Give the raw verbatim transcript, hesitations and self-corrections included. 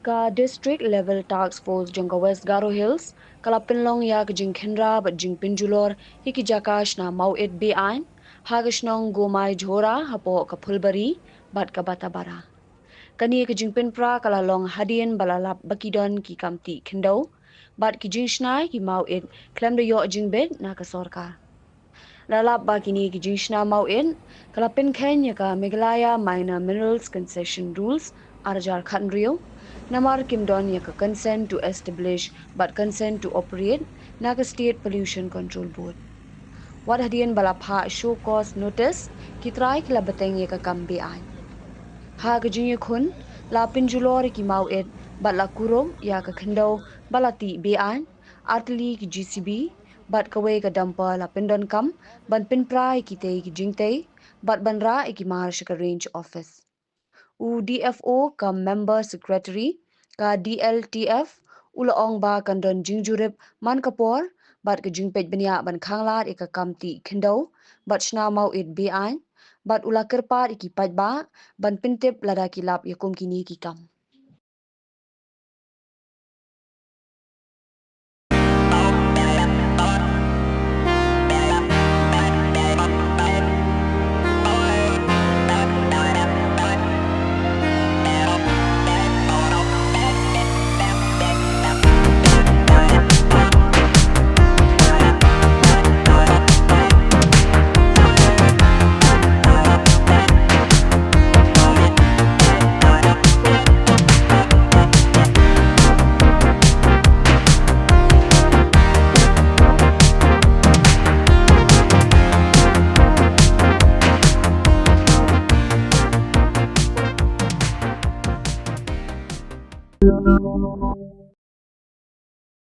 Ka District Level Task Force jong ka West Garo Hills ka la pynlong ïa ka jingkhynra bad jingpynjulor ïa ki jaka shna mawit be-aiñ ha ka shnong Gomai Jhora hapoh ka Phulbari bad ka Batabara. Kane ka jingpynpra ka la long hadien ba la lap ba ki don ki kam tih khyndew bad ki jingshna ki mawit khlem da ïoh jingbit na ka sorkar. La lap ba kine ki jingshna mawit ka la pynkheiñ ïa ka Meghalaya Minor Minerals Concession Rules ar hajar khathynriew, namar kim don ïa ka consent to establish bad consent to operate na ka State Pollution Control Board. Wat hadien ba la phah show cause notice, ki trai ki la bteng ïa ka kam be-aiñ. Ha ka jingïakhun, la pynjulor ïa ki mawit bad la kurup ïa ka khyndew ba la tih be-aiñ, artylli ki J C B bad kawei ka dumper la pyndonkam ban pynpra ïa kitei ki jingtei bad ban rah ïa ki mar sha ka Range Office. U D F O ka Member Secretary ka D L T F u la ong ba kan don jingjurip man ka por bad ka jingpeit bniah ban khanglad ïa ka kam tih khyndew bad shna mawit be-aiñ, bad u la kyrpad ïa ki paidbah ban pyntip lada ki lap ïa kum kine ki kam.